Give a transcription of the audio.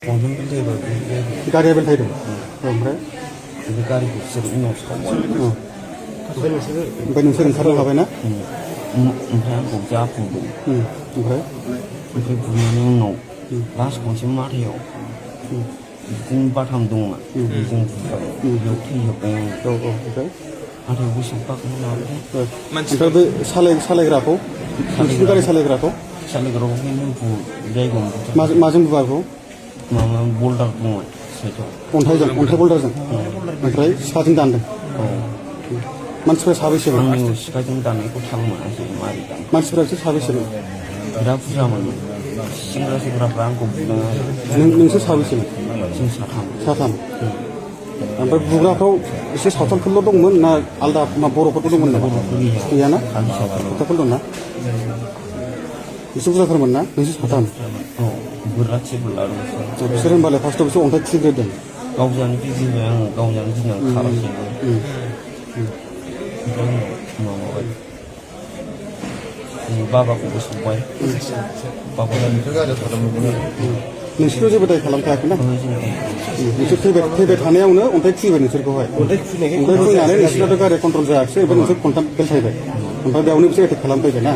गंथाम बेल थायोबा बे गारिया बेल थायदों ओमफ्राय गारिखौ बिसोर उनाव सावबाय ओमफ्राय नोंसोर ओंखारनो हाबायना ओमफ्राय आंखौ जा बुंदों ओमफ्राय बुनायनि उनाव लास्ट खनसे माथायाव बिदिनो बाथाम दंमोन बेजों बुबाय बेयाव थैजोब्बाय आं औ ओमफ्राय हाथायाव बेसेबां बाखौनो लाबोदों ओमफ्राय बे सालायग्राखौ नोंसिनि गारि सालायग्राखौ सालायग्राखौ जायगायाव माजों बुवाखौ माबा बल्डार दंमोन साइडआव अन्थाइ बल्डारजों ओमफ्राय सिखाजों दानदों औ मानसिफ्रा साबैसेमोन आंनि सिखाजों दाननायखौ थाल मोनासै मारै दान मानसिफ्रा एसे साबैसेमोन बिराद बुरजामोन सेंग्राफ्रा आंखौ बुदों नोंसोर साबैसेमोन जों साथाम ओमफ्राय बुग्राफ्राव एसे सावथालफोरल' दंमोन ना आलदा बर'फोरबो दंमोन नामा गैयाना सावथालफोर दंना एसे बुरजाथारमोन ना नोंसोर साथाम औ बोरलाथिफोरला बिसोर होनबालाय फार्स्टआव बिसोर अन्थाइ खुबैग्रोदों गावजानो गिदिंबाय आङो गावजानो गिदिंनानै खाराखैबो ओमफ्राय माबाबाय बाबाखौबो संबाय नोंसोरथ' जेबो दाय खालामखायाखैना नोंसोर फैबाय थानायावनो अन्थाइ खुबैबाय नोंसोरखौहाय अन्थाइ खुबैनानै नोंसोरथ' गारिया कन्ट्रल जायाखिसै ओमफ्राय नोंसोर खनथाम बेल थायबाय ओमफ्राय बेयावनो बिसोर एटेक खालामफैबाय ना